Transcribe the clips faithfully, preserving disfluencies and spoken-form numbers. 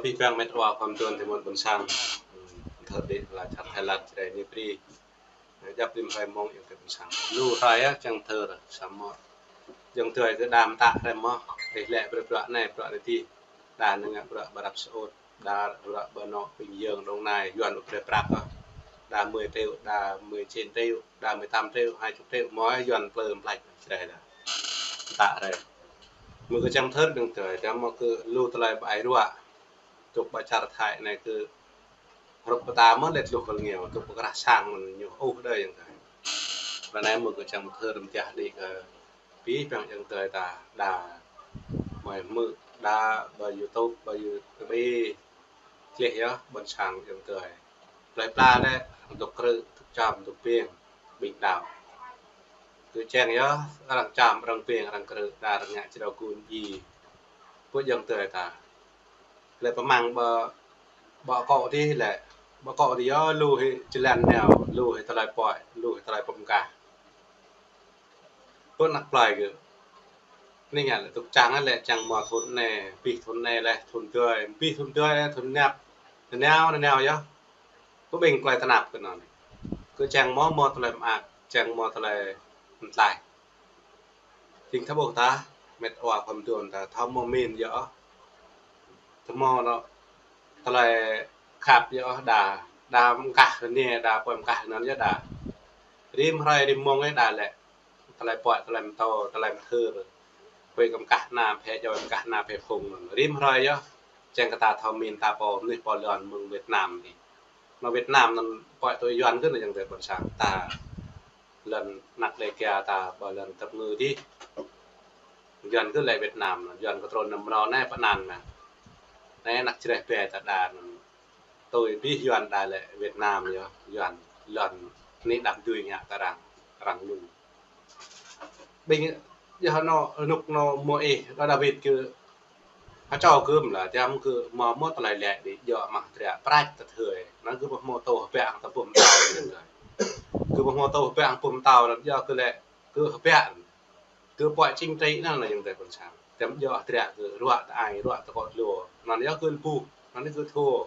Abih bang met wa khua mơduôn tơmŭn ƀôn sang. Thơ đĭ la čar Thái Lan čơđai ni pri. Djăp rĭm hrơi mông ayŏng adơi ƀôn sang. Lu hrơi yơh čang thơ samơ̆ ayŏng adơi kơ đa mơta hrơi mơ̆. Ih lĕ bruă bruă anai bruă anai ti. Đa nao ngă bruă ƀơi Ả Rập Xê Út. Đa bruă ƀơi anŏ Bình Dương, Đồng Nai, Yuan ƀu brơi prăk ôh. Đa mười triệu, đa mười chín triệu, đa mười tám triệu, hai chục triệu, mơ̆ Yuan plư mplač čơđai đa. Mơta hrơi. Mơ̆ kơ čang thơ ayŏng adơi, đa mơ̆ kơ lu tơlơi ƀai ruă. Tŭk ƀơi čar Thái anai kơ hrup pơta mơ̆ lĕ tơluh kơ lĕ ngiao, tŭk pơkrah sang mơ̆n ñu ôh đơi ayŏng adơi. Ră anai mơ̆ kơ čang thơ rơm tiah đĭ kơ abih bang ayŏng adơi ta đa mơi hmư̆ đa ƀơi YouTube, ƀơi YouTube. Klih yơh ƀôn sang ayŏng adơi. Plơi pla lĕ, dŏ krư̆, dŏ čăm, dŏ ƀing, ƀing đaŏ. Kơ čang yơh, arăng čăm, arăng ƀing, arăng krư̆, đa arăng ngă čơđai gun ji. Pơ ayŏng adơi ta. Lĕ pơmăng ƀơ, ƀơ akŏ adih lĕ, ƀơ akŏ adih yơh, lu hĭ jơlan nao, lu hĭ tơlơi pơ̆i, lu hĭ tơlơi pơmkah. Pơ anăk plơi kơ. Anai ngă lĕ tŭk čang lĕ čang mơ̆ thun anai, abih thun anai lĕ, thun dơi, abih thun dơi, thun năp, nanao, nanao yơh. Pơ ƀing tơlơi tơnap kơ anŭn. Kơ čang mơ̆ mơ̆ tơlơi mơak, čang mơ̆ tơlơi mơtlaih. Jing thâo ƀuh ta, met wa khua mơduôn ta, thâo mơ̆ min yơh. Thâo mơ̆ anŏ tơlơi khăp yơh đa, đa mơkah anai, đa pơ̆i mơkah anŭn yơh đa. Rĭm hrơi rĭm mông yơh đa lĕ. Tơlơi pơ̆i, tơlơi mơtô, tơlơi mơthưr. Pơ̆i kơ mơkah ană phe joi, mơkah ană phe phung anŭn. Rĭm hrơi yơh. Čang kơ ta thâo min ta pô, mơnuih pô lŏn mơ̆ng Việt Nam adih. Anŏ Việt Nam anŭn pơ̆i tui Yuan kơ anŭn ayŏng adơi ƀôn sang ta. Lŏn anăk Đêga ta ƀơi lŏn tơpơngư adih. Yuan kơ lĕ Việt Nam, Yuan kơ trŭn năm rŏ anai pơanăn mơ̆n. Anai anăk čơđai ƀe ta đa anŭn. Tui abih Yuan đa lĕ Việt Nam yơh, Yuan lŏn anai đăm dui ngă ta arăng, arăng lu. Ƀing yơh anŏ rơnŭk anŏ mơ̆ ih, đa David kơ Hơčâo kơ mơ̆ lĕ, tiăm kơ mơ̆ mơ̆ tơlơi lĕ đĭ djơ̆ mă triă prăk tơthơi. Anŭn kơ ƀu hmâo tơlơi hơbĕ hăng tơpŭm tao anŭn kơ. Kơ ƀu hmâo tơlơi hơbĕ hăng pŭm tao anŭn djơ̆ kơ lĕ, kơ hơbĕ. Kơ pơ̆i chính trị anŭn lĕ ayŏng adơi ƀôn sang. Tiăm djơ̆ triă kơ ruă tơ ai, ruă tơ kŏ lu. Anŭn yơh kơ lơbuh, anŭn kơ thâo.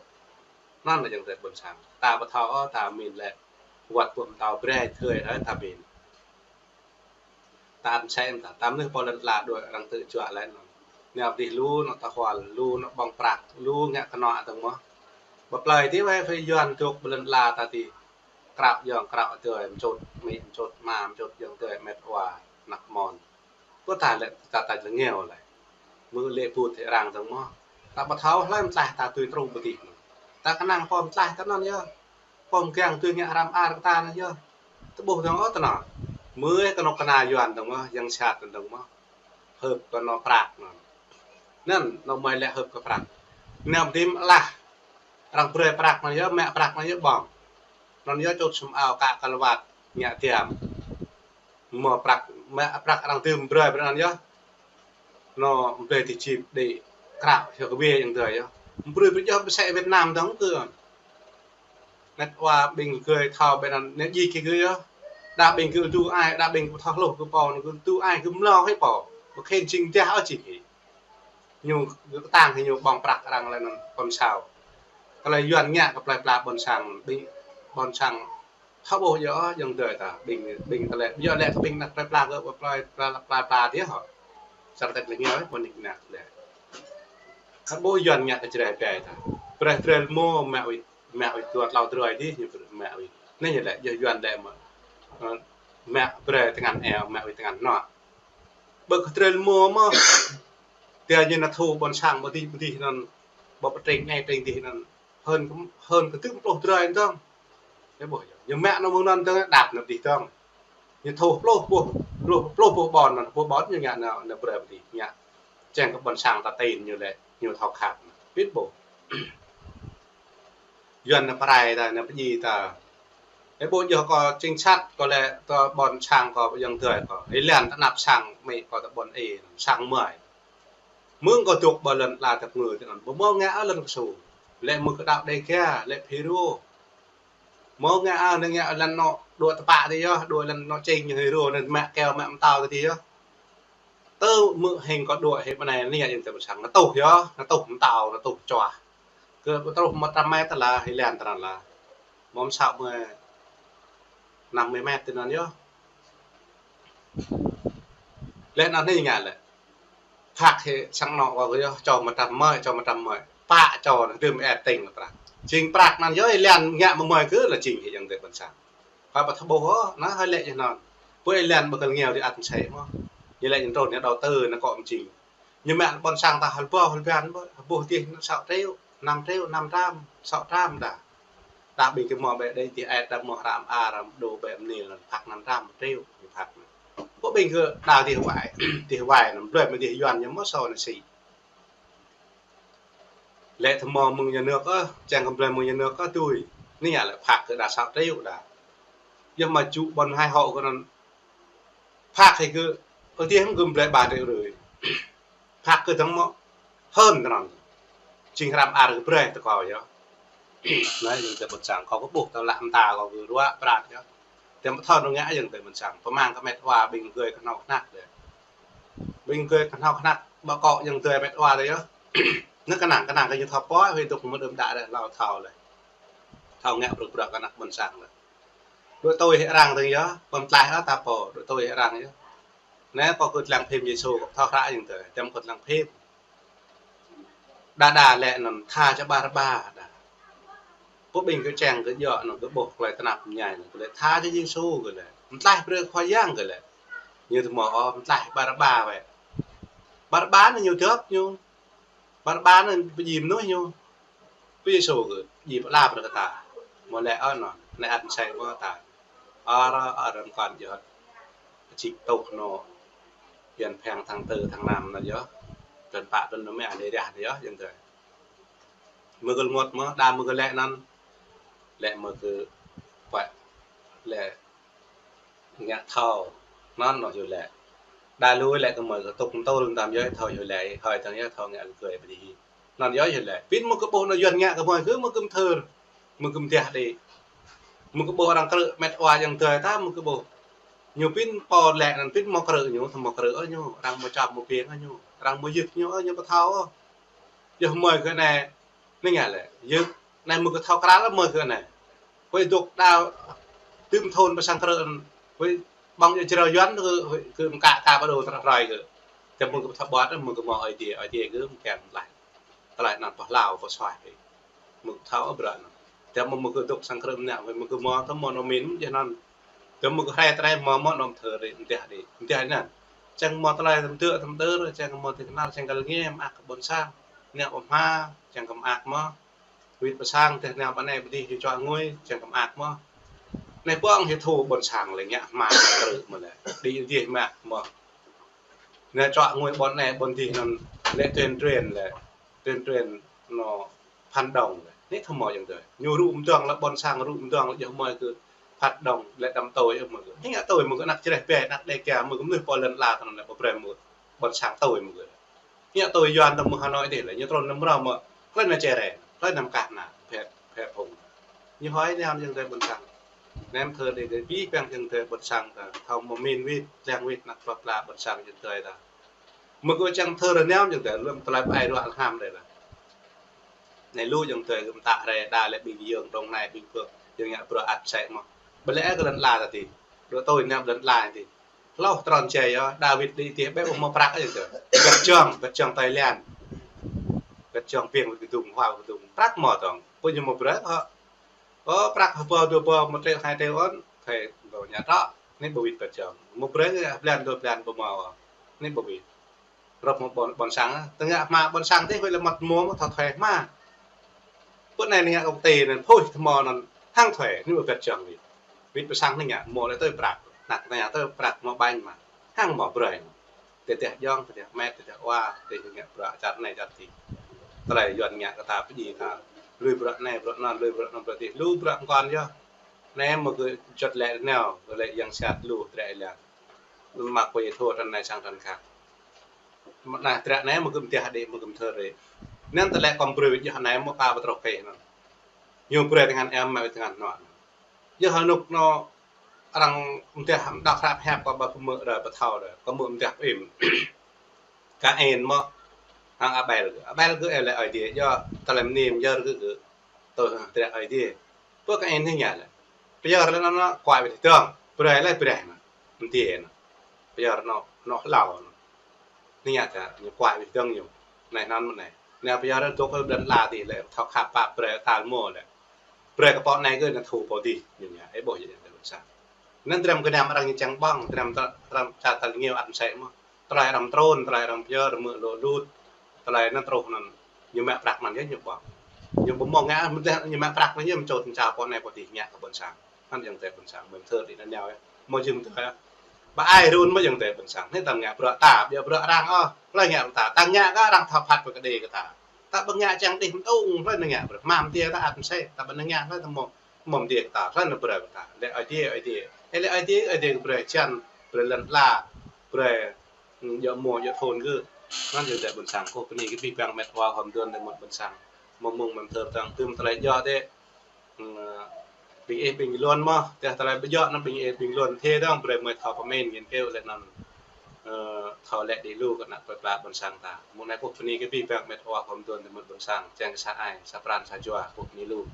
Anŭn lĕ ayŏng adơi ƀôn sang. Ta ƀu thâo ôh, ta min lĕ. Wăt pŭm tao brơi tơthơi hrơi ta min. Ta ăn sem ta, ta mơnuih pô lŏn ala đuaĭ arăng tơčuă lĕ anŭn. Nao adih lu anŏ tơhual, lu anŏ ƀơ̆ng prăk, lu ngă kơnŏ tơ̆ng mơ̆. Ƀơi plơi adih wai phai Yuan dŏ ƀơi lŏn ala ta adih. Krao ayŏng, krao adơi, mơčut amĭ, mơčut ama, mơčut ayŏng adơi, met wa, anăk mơ̆n. Pơ ta lĕ, ta tač lĕ ngiao lĕ. Mơ̆ lĕ put hĭ arăng tơ̆ng mơ̆. Ta ƀu thâo hlơi mơtlaih ta tui truh ƀơi adih anŭn. Ta kơnang pô mơtlaih ta anŭn yơh. Pô mơgang tui ngă hrăm ar kơ ta anŭn yơh. Tơƀuh tơ̆ng ôh tơnŏ. Mơ̆ kơnuk kơna Yuan tơ̆ng mơ̆, yang sat tơ̆ng mơ̆. Hơ̆p kơ anŏ prăk anŭn. Anŭn, anŏ mơi lĕ hơ̆p kơ prăk. Anăm đĭ mă lah. Arăng brơi prăk anŭn yơh, mă prăk anŭn yơh ƀơ̆ng. Anŭn yơh čut sum ao kă kơ lơwat, ngă tiăm. Mơ̆ prăk, mă prăk arăng dưm brơi brơi anŭn yơh. Anŏ brơi ti čip đĭ krao, yơh kơ ƀiă ayŏng adơi yơh. Brơi brơi yơh pơsĕ Việt Nam tơ̆ng kơ. Met wa ƀing gơ̆ thâo ƀơi anŭn, anai djik kơ gơ̆ yơh. Đa ƀing gơ̆ tŭ ai, đa ƀing gơ̆ thâo hluh kơ pô, gơ̆ tŭ ai, gơ̆ mlâo hĭ pô. Ƀu khĭn jing dah ôh jing hĭ. Ñu gơ̆ kơtang hĭ ñu ƀơ̆ng prăk arăng lĕ anŭn pơm sao. Tơlơi Yuan ngă kơ plơi pla ƀôn sang, ƀing ƀôn sang Thâo ƀuh yơh, ayŏng adơi ta, ƀing, ƀing tơlơi, yơh lĕ kơ ƀing anăk plơi pla kơ plơi pla, plơi pla adih hŏ. Sar tĕt lĕ ngiao, ƀôn nik anăk lĕ. Thâo ƀuh Yuan ngă kơ čơđai ƀe ta. Brơi drơi mơ̆ mă wĭt, mă wĭt dua tlâo drơi adih, ñu mă wĭt. Anai ñu lĕ, yơh Yuan lĕ mơ̆, ơ, mă brơi tơngan eo, mă wĭt tơngan anŏ. Ƀơi kơ drơi mơ̆ mơ̆. Tơdah ñu nao thu ƀôn sang ƀơi adih, ƀơi adih anŭn, ƀơi pơtring anai, pơtring adih anŭn. Hơn, hơn kơ tơm pluh drơi anŭn tơ̆ng. Yơh ƀuh, yơh mă anŭn mơ̆ng anŭn tơ̆ng, đăp anŭn adih tơ̆ng. Ñu thu pluh, pluh, pluh, pluh, pluh ƀôn anŭn, pluh ƀôn ñu ngă anŭn, anŭn brơi ƀơi adih, ngă. Čang kơ ƀôn sang ta tin ñu lĕ, ñu thâo khăp. Pit ƀuh. Yuan anŭn pơrai ta, anŭn pơdjai ta. Yơh ƀuh yơh kơ chính sách kơ lĕ tơ ƀôn sang kơ ayŏng adơi kơ. Hĭ lĕ tơ anăp sang amĭ kơ tơ ƀôn ih, sang mơi. Mơ̆ng kơ dŏ ƀơi lŏn ala tơpơngư tơnăn. Ƀu mơ̆ ngă ôh lŏn kơsu. Lĕ mơ̆ kơ đaŏ Đêga, lĕ Phi Rô. Mơ̆ ngă ôh, anai ngă lŏn anŏ đuaĭ tơpă adih yơh, đuaĭ lŏn anŏ čing ñu Phi Rô, anŭn mă keo, mă mơtâo adih yơh. Tơ mơ̆ hing kơ đuaĭ hĭ ƀơi anai, anai ngă ayŏng adơi ƀôn sang. Nao tuh yơh, nao tuh mơtâo, nao tuh čuah. Kơ ƀu truh mơta mĕt tơlah, hĭ lĕn tơnăn lah. Mơ̆m săo mơ̆ năm mươi mét tơnăn yơh. Lĕ anŭn hĭ ngă lĕ. Phak hĭ sang anŏ kâo kơ yơh, čô mơtam mơi, čô mơtam mơi. Pă čô anŭn, đưm ĕp tĭng lĕ prăk. Jing prăk anŭn yơh, hĭ lĕn ngă mơmơi kơ lĕ jing hĭ yang tơi ƀôn sang. Kâo ƀu thâo ƀuh ôh, anŭn hơi lĕ jing anŭn. Pơ hĭ lĕn ƀu kơ lĕ ngiao dih ăt mơsĕ mơ̆. Ñu lĕ ñu trŭn ñu đầu tư, ñu kơ mơjing. Ñu mă ƀôn sang ta hơbô hơbăn, hơbô dih anŭn săo triệu, năm triệu, năm trăm, săo trăm đa. Đa ƀing kơ mơ̆ ƀĕ đei dih ĕt đa mơ̆ hrăm a hrăm đô ƀĕ mơni lĕ phak năm trăm triệu ñu phak. Pơ ƀing kơ đa dih wai, dih wai anŭn blơi mơ̆ dih yuan ñu mơ̆ sô anŭn sĭ. Lĕ thâo mơ̆ mơ̆ng nhà nước ôh, čang kơ blơi mơ̆ng nhà nước ôh tui. Anai ngă lĕ phak kơ đa săo triệu đa. Yơh mă čŭ ƀôn hai hộ kơ anŭn phak hĭ kơ, ơ dih hăng kơ blơi ba triệu rưỡi. Phak kơ dơ̆ng mơ̆ hơn tơnăn. Jing hrăm ar kơ brơi tơ kâo yơh. Anai yang tơi ƀôn sang kâo kơ ƀuh tơlơi mơta kâo kơ ruă prat yơh. Tơm ƀu thâo anŭn ngă yang tơi ƀôn sang. Pơmang kơ mĕt wa ƀing gơi kơhnâo kơhnăk đeh. Ƀing gơi kơhnâo kơhnăk ƀă kơ yang tơi mĕt wa đeh yơh. Anŭn kơnang, kơnang kơ ñu thâo pô, hơi dŏ mơ̆ đưm đă đeh, hlâo thâo lĕ. Thâo ngă bruă bruă kơ anăk ƀôn sang lĕ. Đuaĭ tui hĭ arăng tơ̆ng yơh, pơm tlaih ôh ta pô, đuaĭ tui hĭ arăng yơh. Anai kâo kơ lăng phim Yêsu, kâo thâo hră yang tơi, tơm kơ lăng phim. Đa đa lĕ anŭn tha čơ Ƀarăba đa. Pơ ƀing kơ čang kơ djơ̆ anŭn kơ ƀuh tơlơi tơnap mơñai anŭn kơ lĕ tha čơ Yêsu kơ lĕ. Mơtlaih brơi Khua Yang kơ lĕ. Ñu tơmơ̆ ôh mơtlaih Ƀarăba wĕ. Ƀarăba anŭn ñu djŏp ñu. Ƀarăba anŭn pơdjai mơnuih ñu. Pơ Yêsu kơ djai pơala brơi kơ ta. Mơ̆ lĕ ôh anŭn, anai ăt mơsĕ mơ̆ ta. Ơ, ơ, răm kăn djơ̆. Čĭk tŭ anŭn. Yuan pheng tháng tư tháng năm anŭn yơh. Tơl pă tơl năm mĕ anai rah anŭn yơh, yang tơi. Mơ̆ kơ lơngot mơ̆, đa mơ̆ kơ lĕ anŭn. Lĕ mơ̆ kơ pă. Lĕ ngă thâo. Anŭn anŭn yơh lĕ. Đa lui lĕ kơ mơ̆ kơ tŭk tơl tam yơh thâo yơh lĕ. Hơi tơ̆ng yơh thâo ngă kơ gơi pơdjai. Anŭn yơh yơh lĕ. Pĭn mơ̆ kơ ƀuh anŭn yuan ngă kơ mơ̆ kơ mơ̆ kơ mơthơr. Mơ̆ kơ mơdah đĭ. Mơ̆ kơ ƀuh arăng krư̆ mĕt wa yang tơi ta mơ̆ kơ ƀuh. Ñu pĭn pô lĕ anŭn pĭn mơ̆ krư̆ ñu, tơmơ̆ krư̆ ôh ñu. Arăng mơ̆ čăm mơ̆ piêng ôh ñu. Arăng mơ̆ yơk ñu ôh ñu ƀu thâo ôh. Yơh mơ̆ kơ anai. Anai ngă lĕ, yơh, anai mơ̆ kơ thâo krăn lĕ mơ̆ kơ anai. Huĭ dŏ đa tơm thôn pơ sang krư̆, huĭ ƀơ̆ng yơh jrao yuan kơ, huĭ kơ mơkă ta ƀă đô tơră roi kơ. Tơm mơ̆ kơ thâo ƀuăt, mơ̆ kơ mơ̆ Ơi Adai, Ơi Adai kơ mơ̆ kiăng tơlơi. Tơlơi anŭn pơhlao pơsuaih. Mơ̆ kơ thâo ƀră anŭn. Tơm mơ̆ kơ dŏ sang krư̆ anai, huĭ mơ̆ kơ mơ̆ tơm mơ̆ anŭn min, yơh anŭn. Tơm mơ̆ kơ hrĕ tơrĕ mơ̆ mơ̆ anŭn thơ rĕ, mơdah đĭ. Mơdah anŭn. Čang mơ̆ tơlơi tơm tơ̆, tơm tơ̆, čang mơ̆ tơlơi kơnăl, čang kơ lĕ ngă mơak kơ ƀôn sang. Ngă pơmha, čang kơ mơak mơ̆. Wĭt pơ sang tơl nao ƀă anai ƀu dih hĭ čuă ngui, čang kơ mơak mơ̆. Anai pơ̆ng hĭ thâo ƀôn sang lĕ ngă hmua krư̆ mơ̆ lĕ. Đĭ dih mă mơ̆. Anai čuă ngui ƀôn anai ƀôn dih anŭn lĕ tuyên truyền lĕ. Tuyên truyền anŭn phản động lĕ. Anai thâo mơ̆ yang tơi. Ñu rŭ mơdơ̆ng lĕ ƀôn sang rŭ mơdơ̆ng lĕ yơh mơ̆ kơ phản động lĕ đăm tui yơh mơ̆ kơ. Anai ngă tui mơ̆ kơ anăk čreh bĕ, anăk Đêga mơ̆ kơ mơnuih pô lŏn ala tơnăn lĕ pơbrơi mơ̆ ƀôn sang tui mơ̆ kơ. Ñu tui yuan tơm mơ̆ Hà Nội dih lĕ, ñu trŭn nao mrâo mơ̆, tơlơi anai čơrĕ, tơlơi anai mơkah anai, phe, phe phung. Ñu hơi anai yang tơi ƀôn sang. Anai mơ̆ thơ đĭ kơ abih bang yang tơi ƀôn sang ta, thâo mơ̆ min wĭt, lăng wĭt anăk plơi pla ƀôn sang yang tơi ta. Mơ̆ kơ čang thơ rơngiao yang tơi, lơ̆m tơlơi ƀai ruă lơham đơi lah. Anai lu yang tơi kơ mơta hrĕ đa lĕ ƀing yơng trong anai ƀing pơk, yơng ngă bruă ăt mơsĕ mơ̆. Ƀơi lĕ kơ lŏn ala ta dih, đuaĭ tui anai lŏn ala dih. Hlâo trŭn čai yơh, đa wĭt đĭ dih ƀĕ ƀu mơ̆ prăk yơh tơ. Bĕt jơ̆ng, bĕt jơ̆ng Thái Lan. Bĕt jơ̆ng piêng wĭt kơdŭng, hua kơdŭng. Prăk mơ̆ tơ̆ng, pô ñu mơ̆ brơi hŏ. Ơ, prăk hơbâo dua hơbâo, một triệu hai triệu ôn, thê ƀu ñă trŏ. Anai ƀu wĭt bĕt jơ̆ng. Mơ̆ brơi blan dua blan ƀu mơ̆. Anai ƀu wĭt. Rŏp mơ̆ ƀôn, ƀôn sang, tơngă hmua ƀôn sang dih, huĭ lĕ mơ̆t mơ̆ mơ̆ thâo thuê hmua. Pơ anai anai ngă công ty anŭn, phuih tơmơ̆ anŭn, hăng thuê, anai ƀu bĕt jơ̆ng wĭt. Wĭt pơ sang anai ngă, mơ̆ lĕ tui prăk. Anăk anai tui prăk mơ̆ ƀañ mă. Hăng mơ̆ brơi. Tơdah jơ̆ng, tơdah mĕt, tơdah wa, tơdah ngă bruă čar anai čar dih. Tơlơi yuan ngă kơ ta pơdjai ta. Lui bruă anai, bruă anŭn, lui bruă anŭn, bruă dih. Lu bruă mơkŏn yơh. Anai mơ̆ kơ juăt lĕ rơngiao, kơ lĕ yang sat lu, tơlơi lĕ. Mă kơ yơh thâo tơlơi anai sang tơlơi khăp. Mơ̆ anai trăk anai mơ̆ kơ mơdah đĭ mơ̆ kơ mơthơr đĭ. Anŭn tơlơi kơ brơi wĭt yơh anai mơ̆ pă pơtrŏh kơ anŭn. Ñu brơi tơngan em mă wĭt tơngan anŭn. Yơh anŭk anŭn arăng mơdah mơdŏk hrăp hiăp kơ ƀă pơmơ̆ đơi pơthâo đơi. Kơ mơ̆ mơdah pơim. Kain mơ̆. Hăng Abel gơ̆. Abel gơ̆ ơ lĕ Ơi Adai, yua tơlơi mơni pơyơr gơ̆ gơ̆ tui hăng tơlơi Ơi Adai. Pô kơ ih anai ngă lĕ. Pơyơr lĕ anŭn anŭn kuai ƀing tơdang. Brơi lĕ brơi anŭn. Mơni anŭn. Pơyơr anŭn, anŭn hlâo anŭn. Anai ngă ta, ñu kuai ƀing tơdang ñu. Anai anŭn mơ̆n anai. Anai pơyơr anŭn dŏ kơ blan la tih lĕ, thâo khăp pap brơi tal mô lĕ. Brơi kơ pô anai gơ̆ anŭn thu pô tih, ñu ngă. Ơ ƀuh yơh, yơh, ƀuôn sang. Anŭn dram gơnam arăng ñu čang ƀơ̆ng, dram tơ-, dram čar tal ngeo ăt mơsĕ mơ̆n. Tơlơi arăng trôn, tơlơi arăng pơyơr, rơmư̆ lŏ lŭt, tơlơi anŭn truh anŭn, ñu mă prăk anŭn yơh ñu ƀơ̆ng. Ñu ƀu mơ̆ng ngă, mơ̆n tơdah ñu mă prăk anŭn yơh mơčot mơčao pô anai pô tih ngă kơ ƀuôn sang. Anŭn ayŏng adơi ƀuôn sang, ƀing thơ tih anŭn yơh. Mơ̆ jing tơ, ƀă ai run mơ̆ ayŏng adơi ƀuôn sang. Anai ta ngă bruă ta, ƀiă bruă arăng ôh, hlơi ngă bruă ta, ta ngă kơ arăng thâo phat pơkơđi kơ ta. Ta ƀu ngă čang đih mơ̆ng tơ̆ng, hlơi anŭn ngă bruă. Mă mơ̆ng tih ta ăt mơsĕ, ta ƀu ngă hlơi ta mơ̆ng, mơ̆ng tih ta, hlơi anŭn brơi kơ ta. Lĕ Ơi Adai, Ơi Adai. Ơ lĕ Ơi Adai, Ơi Adai brơi hơjan, brơi lŏn ala, brơi, ưm, djơ̆ mô, djơ̆ thun gơ̆. Anŭn ayŏng adơi ƀuôn sang, kâo bơni kơ abih bang met wa hom đun lĕ mơ̆n ƀuôn sang. Mơ̆ng mơ̆ng mơ̆n thơ tơdang tơm tơlơi djơ̆ tih. Ưm, ƀing ih ƀing lŏn mơ̆n, tơdah tơlơi ƀu djơ̆ anŭn ƀing ih ƀing lŏn tih dơ̆ng, brơi mơi thâo pơmĭn nghiên cứu lĕ anŭn, ơ, thâo lĕ đĭ lu kơ ană plơi pla ƀuôn sang ta. Mơ̆ng anai kâo bơni kơ abih bang met wa hom đun lĕ mơ̆n ƀuôn sang, čang kơ sa ai, sa pran, sa jua, kâo bơni lu.